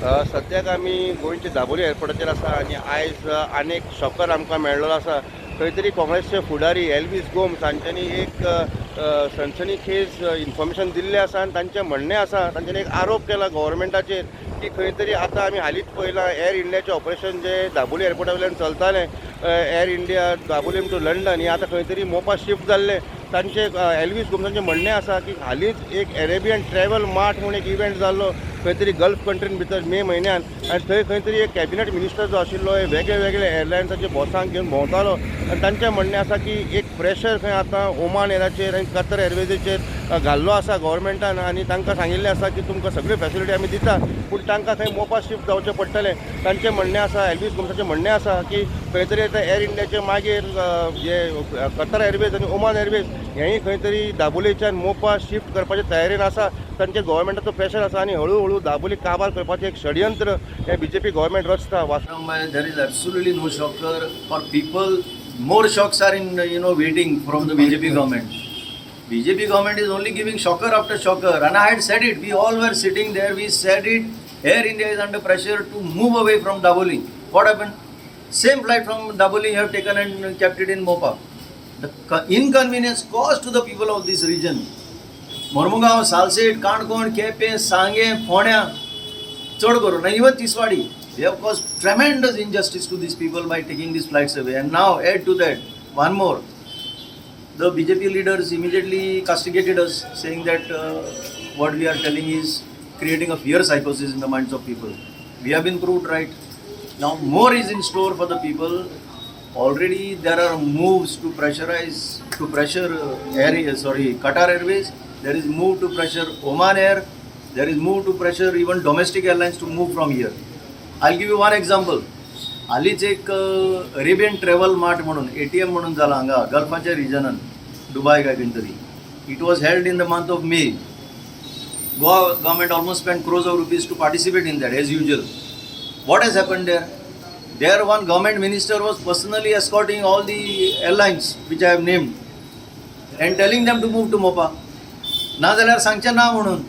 सद्याक आमी गोंयच्या दाबोली एअरपोर्टाचेर आसा आनी आयज आनीक शॉकर आमकां मेळ्ळो आसा. खंय तरी काँग्रेसचे फुडारी एल्वीस गोम्स हांच्यांनी एक सनसनीखेज इन्फॉर्मेशन दिल्लें आसा आनी तांचें म्हणणें आसा, तांच्यांनी एक आरोप केला गव्हर्मेंटाचेर की खंय तरी आतां आमी हालींच पळयलां एअर इंडियाचें ऑपरेशन जें दाबोली एअरपोर्टा वयल्यान चलतालें, air India Dabolim to London, हें आतां खंय तरी मोपा शिफ्ट जाल्लें. तांचे एल्वीस गोम्सांचें म्हणणें आसा की हालींच एक अरेबियन ट्रॅवल मार्ट म्हूण एक इव्हेंट जाल्लो खंय तरी गल्फ कंट्रीन भितर मे म्हयन्यान आनी थंय खंय तरी एक कॅबिनेट मिनिस्टर जो आशिल्लो हे वेगळे वेगळे एअरलायन्साचे बॉसांक घेवन भोंवतालो आनी तांचें म्हणणें आसा की एक प्रेशर खंय आतां ओमान एराचेर आनी कतर एअरवेजाचेर घाल्लो आसा गव्हर्मेंटान आनी तांकां सांगिल्लें आसा की तुमकां सगळ्यो फॅसिलिटी आमी दिता, पूण तांकां खंय मोपा शिफ्ट जावचें पडटलें. तांचें म्हणणें आसा, एल्वीस गोम्साचें म्हणणें आसा की खंय तरी आतां एअर इंडियाचे मागीर जे कतर एअरवेज आनी ओमान एअरवेज हेंय खंय तरी दाबोलीच्यान मोपा शिफ्ट करपाचे तयारेन आसा. तांचे गव्हर्मेंटाचो प्रेशर आसा आनी हळू हळू दाबोली काबार करपाचें एक षडयंत्र हें बीजेपी गव्हर्मेंट रचता. वास There is absolutely no shocker for people. More shocks are in waiting from the BJP government. BJP government is only giving shocker after shocker, and I had said it. We all were sitting there. We said it. Air India is under pressure to move away from Dabolim. What happened? Same flight from Dabolim you have taken and kept it in Mopa. The inconvenience caused to the people of this region. Mormugao, Salcete, Canacona, Quepem, Sanguem, फोंड्या, चड करून even Tiswadi, they have caused tremendous injustice to these people by taking these flights away. And now add to that one more: the BJP leaders immediately castigated us, saying that what we are telling is creating a fear psychosis in the minds of people. We have been proved right. Now more is in store for the people. Already there are moves to pressurize, to pressure air, sorry, Qatar Airways. There is move to pressure Oman Air. There is move to pressure even domestic airlines to move from here. I'll give you one example. हालींच एक Arabian travel mart म्हणून, ATM म्हणून जाला हांगा गल्फाच्या रिजनान, दुबाय काय खंय तरी. It was held in the month of May. Goa government almost spend crores of rupees to participate in that, as usual. What has happened there? There one government minister was personally escorting all the airlines which I have named and telling them to move to Mopa. ना जाल्यार सांगचें ना म्हणून,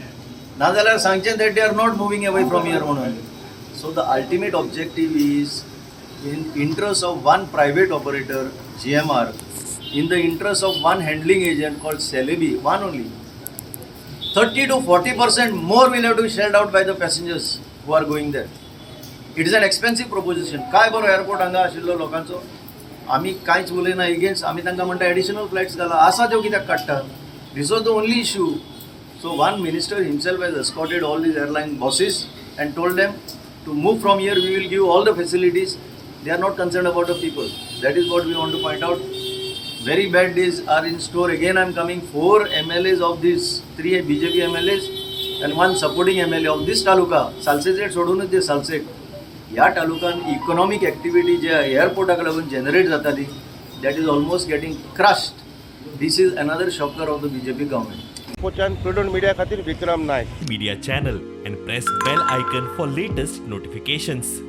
ना जाल्यार सांगचें that they are not moving away from here म्हणून. So the ultimate objective is in interest of one private operator, GMR, in the interest of one handling agent called Celebi, one only. 30 to 40% more will have to be shelled out by the passengers who are going there. It is an expensive proposition. काय बरो airport हांगा आशिल्लो लोकांचो. आमी कांयच उलयना against. आमी तांकां म्हणटा, एडिशनल फ्लायट्स घाला, आसा त्यो कित्याक काडटा? This was the only issue. So one minister himself has escorted all these airline bosses and told them to move from here, we will give all the facilities. They are not concerned about the people. That is what we want to point out. Very bad days are in store. Again, I am coming. Four MLAs of these, three BJP MLAs and one supporting MLA of this taluka, Salcete सोडूनच ते सालसेट ह्या तालुक्यान economic activity जे एअरपोर्टाक लागून generate जाताली, that is almost getting crushed. This is another shocker of the BJP government. पोच्यान prudent media खातीर विक्रम Naik. Media channel and press bell icon for latest notifications.